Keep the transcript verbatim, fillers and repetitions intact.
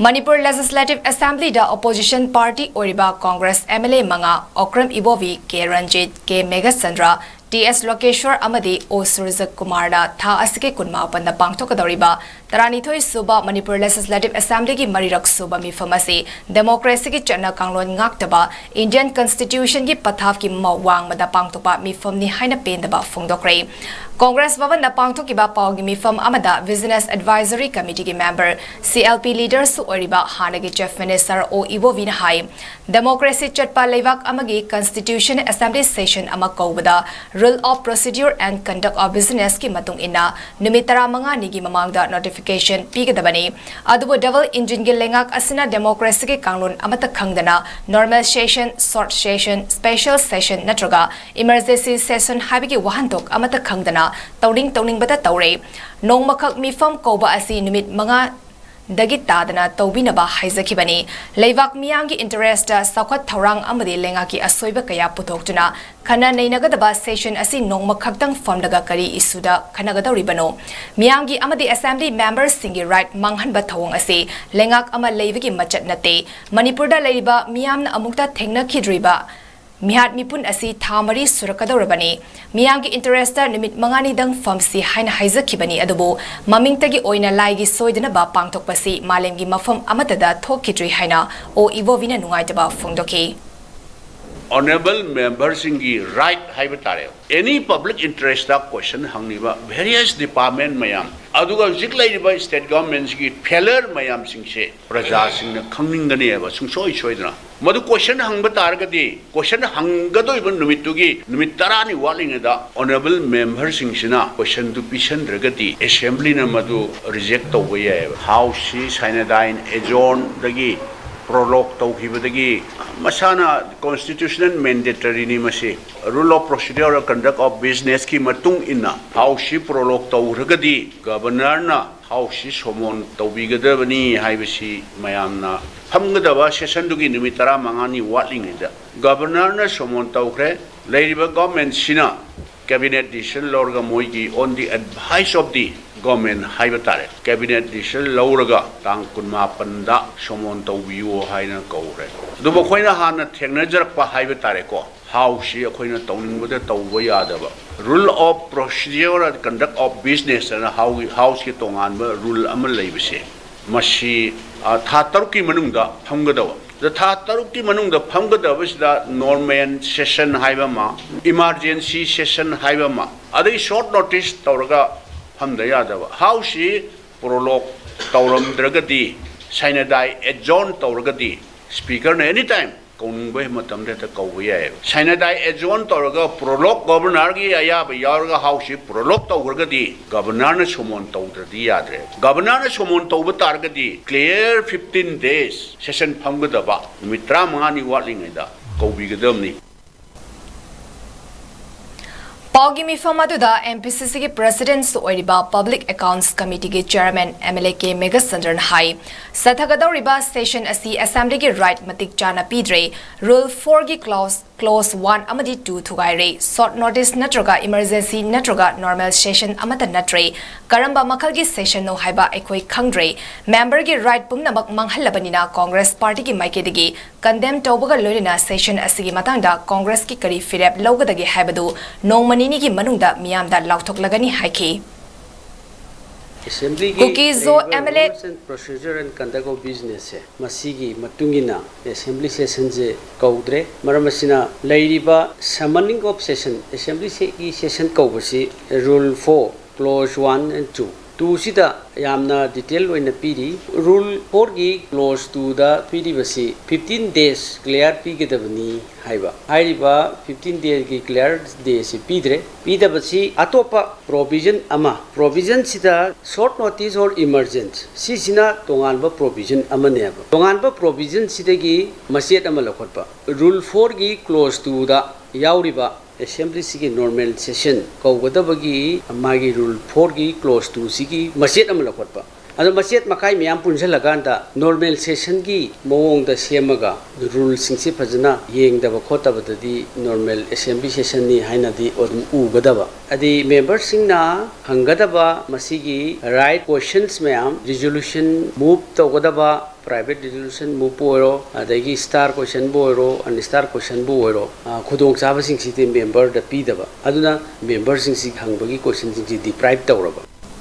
Manipur Legislative Assemblyꯗ opposition party ꯑꯣꯏꯔꯤꯕ Congress MLA ꯃꯉꯥ, ꯑꯣꯀ꯭ꯔꯝ ꯏꯕꯣꯕꯤ, ꯀꯦ ꯔꯟꯖꯤꯠ, ꯀꯦ Meghachandra, T ꯑꯦꯁ ꯂꯣꯀꯦꯁ꯭ꯋꯔ ꯑꯃꯗꯤ ꯑꯣ ꯁꯨꯔꯖꯀꯨꯃꯥꯔꯅ ꯊꯥ ꯑꯁꯤꯒꯤ ꯀꯨꯟꯃꯥꯄꯟꯗ ꯄꯥꯡꯊꯣꯛꯀꯗꯧꯔꯤꯕ ꯇꯔꯥꯅꯤꯊꯣꯏ ꯁꯨꯕ ꯃꯅꯤꯄꯨꯔ Legislative Assemblyꯒꯤ ꯃꯔꯤꯔꯛ ꯁꯨꯕ ꯃꯤꯐꯝ ꯑꯁꯤ democracyꯒꯤ ꯆꯠꯅ ꯀꯥꯡꯂꯣꯟ ꯉꯥꯛꯇꯕ, Indian Constitutionꯒꯤ ꯄꯊꯥꯞꯀꯤ ꯃ-, ꯋꯥꯡꯃꯗ ꯄꯥꯡꯊꯣꯛꯄ ꯃꯤꯐꯝꯅꯤ ꯍꯥꯏꯅ ꯄꯦꯟꯗꯕ ꯐꯣꯡꯗꯣꯛꯈ꯭ꯔꯦ꯫ Congress ꯚꯕꯟꯗ ꯄꯥꯡꯊꯣꯛꯈꯤꯕ ꯄꯥꯎꯒꯤ ꯃꯤꯐꯝ ꯑꯃꯗ Business Advisory Committeeꯒꯤ member, C L P leaderꯁꯨ ꯑꯣꯏꯔꯤꯕ ꯍꯥꯟꯅꯒꯤ Chief Minister ꯑꯣ ꯏꯕꯣꯕꯤꯅ ꯍꯥꯏ, democracy ꯆꯠꯄ ꯂꯩꯕꯥꯛ ꯑꯃꯒꯤ Constitution Assembly session ꯑꯃ ꯀꯧꯕꯗ Rule of Procedure and Conduct of Businessꯀꯤ ꯃꯇꯨꯡ ꯏꯟꯅ ꯅꯨꯃꯤꯠ ꯇꯔꯥꯃꯉꯥꯅꯤꯒꯤ ꯃꯃꯥꯡꯗ notification ꯄꯤꯒꯗꯕꯅꯤ꯫ ꯑꯗꯨꯕꯨ double engineꯒꯤ ꯂꯩꯉꯥꯛ ꯑꯁꯤꯅ democracyꯒꯤ ꯀꯥꯡꯂꯣꯟ ꯑꯃꯠꯇ ꯈꯪꯗꯅ normal session, short session, special session ꯅꯠꯇ꯭ꯔꯒ emergency session ꯍꯥꯏꯕꯒꯤ ꯋꯥꯍꯟꯊꯣꯛ ꯑꯃꯠꯇ ꯈꯪꯗꯅ ꯇꯧꯅꯤꯡ ꯇꯧꯅꯤꯡꯕꯇ ꯇꯧꯔꯦ꯫ ꯅꯣꯡꯃꯈꯛ ꯃꯤꯐꯝ ꯀꯧꯕ ꯑꯁꯤ ꯅꯨꯃꯤꯠ ꯃꯉꯥ ꯗꯒꯤ ꯇꯥꯗꯅ ꯇꯧꯕꯤꯅꯕ ꯍꯥꯏꯖꯈꯤꯕꯅꯤ꯫ ꯂꯩꯕꯥꯛ ꯃꯤꯌꯥꯝꯒꯤ interestꯇ ꯆꯥꯎꯈꯠ ꯊꯧꯔꯥꯡ ꯑꯃꯗꯤ ꯂꯩꯉꯥꯛꯀꯤ ꯑꯁꯣꯏꯕ ꯀꯌꯥ ꯄꯨꯊꯣꯛꯇꯨꯅ ꯈꯟꯅ ꯅꯩꯅꯒꯗꯕ session ꯑꯁꯤ ꯅꯣꯡꯃ ꯈꯛꯇꯪ ꯐꯝꯂꯒ ꯀꯔꯤ issueꯗ ꯈꯟꯅꯒꯗꯧꯔꯤꯕꯅꯣ? ꯃꯤꯌꯥꯝꯒꯤ ꯑꯃꯗꯤ Assembly memberꯁꯤꯡꯒꯤ right ꯃꯥꯡꯍꯟꯕ ꯊꯧꯑꯣꯡ ꯑꯁꯤ ꯂꯩꯉꯥꯛ ꯑꯃ ꯂꯩꯕꯒꯤ ꯃꯆꯠ ꯅꯠꯇꯦ꯫ ꯃꯅꯤꯄꯨꯔꯗ ꯂꯩꯔꯤꯕ ꯃꯤꯌꯥꯝꯅ ꯑꯃꯨꯛꯇ ꯊꯦꯡꯅꯈꯤꯗ꯭ꯔꯤꯕ ꯃꯤꯍꯥꯠ ꯃꯤꯄꯨꯟ ꯑꯁꯤ ꯊꯥ ꯃꯔꯤ ꯁꯨꯔꯛꯀꯗꯧꯔꯕꯅꯤ꯫ ꯃꯤꯌꯥꯝꯒꯤ interestꯇ ꯅꯨꯃꯤꯠ ꯃꯉꯥꯅꯤꯗꯪ ꯐꯝꯁꯤ ꯍꯥꯏꯅ ꯍꯥꯏꯖꯈꯤꯕꯅꯤ, ꯑꯗꯨꯕꯨ ꯃꯃꯤꯡꯇꯒꯤ ꯑꯣꯏꯅ ꯂꯥꯏꯒꯤ ꯁꯣꯏꯗꯅꯕ ꯄꯥꯡꯊꯣꯛꯄꯁꯤ ꯃꯥꯂꯦꯝꯒꯤ ꯃꯐꯝ ꯑꯃꯠꯇꯗ ꯊꯣꯛꯈꯤꯗ꯭ꯔꯤ ꯍꯥꯏꯅ ꯑꯣ ꯏꯕꯣꯕꯤꯅ ꯅꯨꯡꯉꯥꯏꯇꯕ ꯐꯣꯡꯗꯣꯛꯈꯤ꯫ Honourable memberꯁꯤꯡꯒꯤ right ꯍꯥꯏꯕ ꯇꯥꯔꯦ, any public interestꯇ question ꯍꯪꯂꯤꯕ various department ꯃꯌꯥꯝ, ꯑꯗꯨꯒ ꯍꯧꯖꯤꯛ ꯂꯩꯔꯤꯕ state governmentꯁꯤꯒꯤ failure ꯃꯌꯥꯝꯁꯤꯡꯁꯦ ꯄ꯭ꯔꯖꯥꯁꯤꯡꯅ ꯈꯪꯅꯤꯡꯒꯅꯦꯕ ꯁꯨꯡꯁꯣꯏ ꯁꯣꯏꯗꯅ꯫ ꯃꯗꯨ question ꯍꯪꯕ ꯇꯥꯔꯒꯗꯤ, question ꯍꯪꯒꯗꯧꯔꯤꯕ ꯅꯨꯃꯤꯠꯇꯨꯒꯤ ꯅꯨꯃꯤꯠ ꯇꯔꯥꯅꯤ ꯋꯥꯠꯂꯤꯉꯩꯗ honourable memberꯁꯤꯡꯁꯤꯅ questionꯗꯨ ꯄꯤꯁꯟꯗ꯭ꯔꯒꯗꯤ Assemblyꯅ ꯃꯗꯨ reject ꯇꯧꯕ ꯌꯥꯏꯑꯕ꯫ Houseꯁꯤ cyanidine adjournꯗꯒꯤ prorogue ꯇꯧꯈꯤꯕꯗꯒꯤ ꯃꯁꯥꯅ constitutional mandatoryꯅꯤ ꯃꯁꯤ꯫ Rule of Procedure of Conduct of Businessꯀꯤ ꯃꯇꯨꯡ ꯏꯟꯅ Houseꯁꯤ prorogue ꯇꯧꯈ꯭ꯔꯒꯗꯤ Governorꯅ Houseꯁꯤ summon ꯇꯧꯕꯤꯒꯗꯕꯅꯤ ꯍꯥꯏꯕꯁꯤ ꯃꯌꯥꯝꯅ ꯐꯝꯒꯗꯕ sessionꯗꯨꯒꯤ ꯅꯨꯃꯤꯠ ꯇꯔꯥꯃꯉꯥꯅꯤ ꯋꯥꯠꯂꯤꯉꯩꯗ Governorꯅ summon ꯇꯧꯈ꯭ꯔꯦ꯫ ꯂꯩꯔꯤꯕ governmentꯁꯤꯅ cabinet decision ꯂꯧꯔꯒ ꯃꯣꯏꯒꯤ on the advice of the government ꯍꯥꯏꯕ ꯇꯥꯔꯦ, ꯀꯦꯕꯤꯅꯦꯠ ꯗꯤꯁꯤꯖꯟ ꯂꯧꯔꯒ ꯇꯥꯡ ꯀꯨꯟꯃꯥꯄꯟꯗ ꯁꯣꯃꯣꯟ ꯇꯧꯕꯤꯌꯨ ꯍꯥꯏꯅ ꯀꯧꯈ꯭ꯔꯦ꯫ ꯑꯗꯨꯕꯨ ꯑꯩꯈꯣꯏꯅ ꯍꯥꯟꯅ ꯊꯦꯡꯅꯖꯔꯛꯄ ꯍꯥꯏꯕ ꯇꯥꯔꯦꯀꯣ, ꯍꯥꯎꯁꯁꯤ ꯑꯩꯈꯣꯏꯅ ꯇꯧꯅꯤꯡꯕꯗ ꯇꯧꯕ ꯌꯥꯗꯕ, Rule of Procedure and Conduct of Business ꯍꯥꯏꯅ ꯍꯥꯎ-, ꯍꯥꯎꯁꯀꯤ ꯇꯣꯉꯥꯟꯕ ꯔꯨꯜ ꯑꯃ ꯂꯩꯕꯁꯦ, ꯃꯁꯤ, ꯑ, ꯊꯥ ꯇꯔꯨꯛꯀꯤ ꯃꯅꯨꯡꯗ ꯐꯝꯒꯗꯕ꯫ ꯑꯗ ꯊꯥ ꯇꯔꯨꯛꯀꯤ ꯃꯅꯨꯡꯗ ꯐꯝꯒꯗꯕꯁꯤꯗ ꯅꯣꯔꯃꯦꯜ ꯁꯦꯁꯟ ꯍꯥꯏꯕ ꯑꯃ, ꯏꯃꯥꯔꯖꯦꯟꯁꯤ ꯁꯦꯁꯟ ꯍꯥꯏꯕ ꯑꯃ, ꯑꯗꯒꯤ ꯁꯣꯔꯠ ꯅꯣꯇꯤꯁ ꯇꯧꯔꯒ ꯐꯝꯗ ꯌꯥꯗꯕ꯫ ꯍꯥꯎꯁꯁꯤ ꯄ꯭ꯔꯣꯂꯣꯛ ꯇꯧꯔꯝꯗ꯭ꯔꯒꯗꯤ, ꯁꯥꯏꯅꯗꯥꯏ ꯑꯦꯖꯣꯔꯟ ꯇꯧꯔꯒꯗꯤ, ꯁ꯭ꯄꯤꯀꯔꯅ ꯑꯦꯅꯤ ꯇꯥꯏꯝ ꯀꯧꯅꯤꯡꯕ ꯃꯇꯝꯗ ꯍꯦꯛꯇ ꯀꯧꯕ ꯌꯥꯏꯑꯕ꯫ ꯁꯥꯏꯅꯗꯥꯏ ꯑꯦꯖꯣꯔꯟ ꯇꯧꯔꯒ ꯄ꯭ꯔꯣꯂꯣꯛ ꯒꯣꯕꯔꯅꯔꯒꯤ ꯑꯌꯥꯕ ꯌꯥꯎꯔꯒ ꯍꯥꯎꯁꯁꯤ ꯄ꯭ꯔꯣꯂꯣꯛ ꯇꯧꯈ꯭ꯔꯒꯗꯤ ꯒꯕꯔꯅꯔꯅ ꯁꯣꯃꯣꯟ ꯇꯧꯗ꯭ꯔꯗꯤ ꯌꯥꯗ꯭ꯔꯦ꯫ ꯒꯕꯔꯅꯔꯅ ꯁꯣꯃꯣꯟ ꯇꯧꯕ ꯇꯥꯔꯒꯗꯤ ꯀ꯭ꯂꯤꯌꯥꯔ ꯐꯤꯐꯇꯤꯟ ꯗꯦꯖ ꯁꯦꯁꯟ ꯐꯝꯒꯗꯕ ꯅꯨꯃꯤꯠ ꯇꯔꯥꯃꯉꯥꯅꯤ ꯋꯥꯠꯂꯤꯉꯩꯗ ꯀꯧꯕꯤꯒꯗꯕꯅꯤ꯫ ꯄꯥꯎꯒꯤ ꯃꯤꯐꯝ ꯑꯗꯨꯗ ꯑꯦꯝ ꯄꯤ ꯁꯤ ꯁꯤꯒꯤ ꯄ꯭ꯔꯦꯁꯤꯗꯦꯟꯠꯁꯨ ꯑꯣꯏꯔꯤꯕ ꯄꯕ꯭ꯂꯤꯛ ꯑꯦꯀꯥꯎꯟꯠꯁ ꯀꯃꯤꯇꯤꯒꯤ chairman M L A K Meghachandra ꯍꯥꯏ, ꯆꯠꯊꯒꯗꯧꯔꯤꯕ ꯁꯦꯁꯟ ꯑꯁꯤ ꯑꯦꯁꯦꯝꯕ꯭ꯂꯤꯒꯤ ꯔꯥꯏꯠ ꯃꯇꯤꯛ ꯆꯥꯅ ꯄꯤꯗ꯭ꯔꯦ, ꯔꯨꯜ ꯐꯣꯔꯒꯤ ꯀ꯭ꯂꯥꯎꯁ, ꯀ꯭ꯂꯣꯖ ꯋꯥꯟ ꯑꯃꯗꯤ ꯇꯨ ꯊꯨꯒꯥꯏꯔꯦ, ꯁꯣꯔꯠ ꯅꯣꯇꯤꯁ ꯅꯠꯇ꯭ꯔꯒ ꯏꯃꯔꯖꯦꯟꯁꯤ ꯅꯠꯇ꯭ꯔꯒ ꯅꯣꯔꯃꯦꯜ ꯁꯦꯁꯟ ꯑꯃꯠꯇ ꯅꯠꯇ꯭ꯔꯦ, ꯀꯔꯝꯕ ꯃꯈꯜꯒꯤ ꯁꯦꯁꯟꯅꯣ ꯍꯥꯏꯕ ꯑꯩꯈꯣꯏ ꯈꯪꯗ꯭ꯔꯦ, ꯃꯦꯝꯕꯔꯒꯤ ꯔꯥꯏꯠ ꯄꯨꯝꯅꯃꯛ ꯃꯥꯡꯍꯜꯂꯕꯅꯤꯅ ꯀꯣꯡꯒ꯭ꯔꯦꯁ ꯄꯥꯔꯇꯤꯒꯤ ꯃꯥꯏꯀꯩꯗꯒꯤ ꯀꯟꯗꯦꯝ ꯇꯧꯕꯒ ꯂꯣꯏꯅꯅ ꯁꯦꯁꯟ ꯑꯁꯤꯒꯤ ꯃꯇꯥꯡꯗ ꯀꯣꯡꯒ꯭ꯔꯦꯁꯀꯤ ꯀꯔꯤ ꯐꯤꯔꯦꯞ ꯂꯧꯒꯗꯒꯦ ꯍꯥꯏꯕꯗꯨ ꯅꯣꯡꯃ ꯅꯤꯅꯤꯒꯤ ꯃꯅꯨꯡꯗ ꯃꯤꯌꯥꯝꯗ ꯂꯥꯎꯊꯣꯛꯂꯒꯅꯤ ꯍꯥꯏꯈꯤ꯫ ꯑꯦꯁꯦꯝꯕ꯭ꯂꯤꯒꯤ ꯀꯨꯀꯤ ꯖꯣ ꯂꯩꯔꯤꯕ M L A Rules and Procedure and Conduct of Businessꯁꯦ, ꯃꯁꯤꯒꯤ ꯃꯇꯨꯡ ꯏꯟꯅ ꯑꯦꯁꯦꯝꯕ꯭ꯂꯤ ꯁꯦꯁꯟꯁꯦ ꯀꯧꯗ꯭ꯔꯦ꯫ ꯃꯔꯝ ꯑꯁꯤꯅ, ꯂꯩꯔꯤꯕ summoning of session, ꯑꯦꯁꯦꯝꯕ꯭ꯂꯤꯒꯤ ꯁꯦꯁꯟ ꯀꯧꯕꯁꯤ, Rule four, Clause one and two, two ꯁꯤꯗ ꯌꯥꯝꯅ ꯗꯤꯇꯦꯜ ꯑꯣꯏꯅ ꯄꯤꯔꯤ꯫ Rule fourꯒꯤ Clause twoꯗ ꯄꯤꯔꯤꯕꯁꯤ fifteen days clear ꯄꯤꯒꯗꯕꯅꯤ ꯍꯥꯏꯕ꯫ ꯍꯥꯏꯔꯤꯕ fifteen dayꯒꯤ clear dayꯁꯤ ꯄꯤꯗ꯭ꯔꯦ꯫ ꯄꯤꯗꯕꯁꯤ ꯑꯇꯣꯞꯄ provision ꯑꯃ, provisionꯁꯤꯗ short notice or emergence, ꯁꯤꯁꯤꯅ ꯇꯣꯉꯥꯟꯕ provision ꯑꯃꯅꯦꯕ꯫ ꯇꯣꯉꯥꯟꯕ provisionꯁꯤꯗꯒꯤ ꯃꯆꯦꯠ ꯑꯃ ꯂꯧꯈꯠꯄ꯫ Rule fourꯒꯤ Clause twoꯗ ꯌꯥꯎꯔꯤꯕ ꯑꯦꯁꯦꯝꯕ꯭ꯂꯤꯁꯤꯒꯤ normal session ꯀꯧꯒꯗꯕꯒꯤ ꯃꯥꯒꯤ Rule fourꯒꯤ Clause twoꯁꯤꯒꯤ ꯃꯆꯦꯠ ꯑꯃ ꯂꯧꯈꯠꯄ꯫ ꯑꯗꯣ ꯃꯆꯦꯠ ꯃꯀꯥꯏ ꯃꯌꯥꯝ ꯄꯨꯟꯁꯤꯜꯂꯀꯥꯟꯗ ꯅꯣꯔꯃꯦꯜ ꯁꯦꯁꯟꯒꯤ ꯃꯑꯣꯡꯗ ꯁꯦꯝꯃꯒ ꯔꯨꯜꯁꯤꯡꯁꯦ ꯐꯖꯅ ꯌꯦꯡꯗꯕ ꯈꯣꯠꯇꯕꯗꯗꯤ ꯅꯣꯔꯃꯦꯜ ꯑꯦꯁꯦꯝꯕ꯭ꯂꯤ ꯁꯦꯁꯟꯅꯤ ꯍꯥꯏꯅꯗꯤ ꯑꯗꯨꯝ ꯎꯒꯗꯕ꯫ ꯑꯗꯤ ꯃꯦꯝꯕꯔꯁꯤꯡꯅ ꯍꯪꯒꯗꯕ ꯃꯁꯤꯒꯤ ꯔꯥꯏꯠ ꯀꯣꯏꯁꯟꯁ ꯃꯌꯥꯝ, ꯔꯤꯖꯣꯂꯨꯁꯟ ꯃꯨꯚ ꯇꯧꯒꯗꯕ, ꯄ꯭ꯔꯥꯏꯚꯦꯠ ꯔꯤꯖꯣꯂꯨꯁꯟ ꯃꯨꯚꯄꯨ ꯑꯣꯏꯔꯣ, ꯑꯗꯒꯤ ꯁ꯭ꯇꯥꯔ ꯀꯣꯏꯁꯟꯕꯨ ꯑꯣꯏꯔꯣ, ꯑꯟꯁ꯭ꯇꯥꯔ ꯀꯣꯏꯁꯟꯕꯨ ꯑꯣꯏꯔꯣ, ꯑ, ꯈꯨꯗꯣꯡꯆꯥꯕꯁꯤꯡꯁꯤꯗꯤ ꯃꯦꯝꯕꯔꯗ ꯄꯤꯗꯕ꯫ ꯑꯗꯨꯅ ꯃꯦꯝꯕꯔꯁꯤꯡꯁꯤ ꯍꯪꯕꯒꯤ ꯀꯣꯏꯁꯟꯁꯤꯡꯁꯤ ꯗꯤꯄ꯭ꯔꯥꯏꯚ ꯇꯧꯔꯕ꯫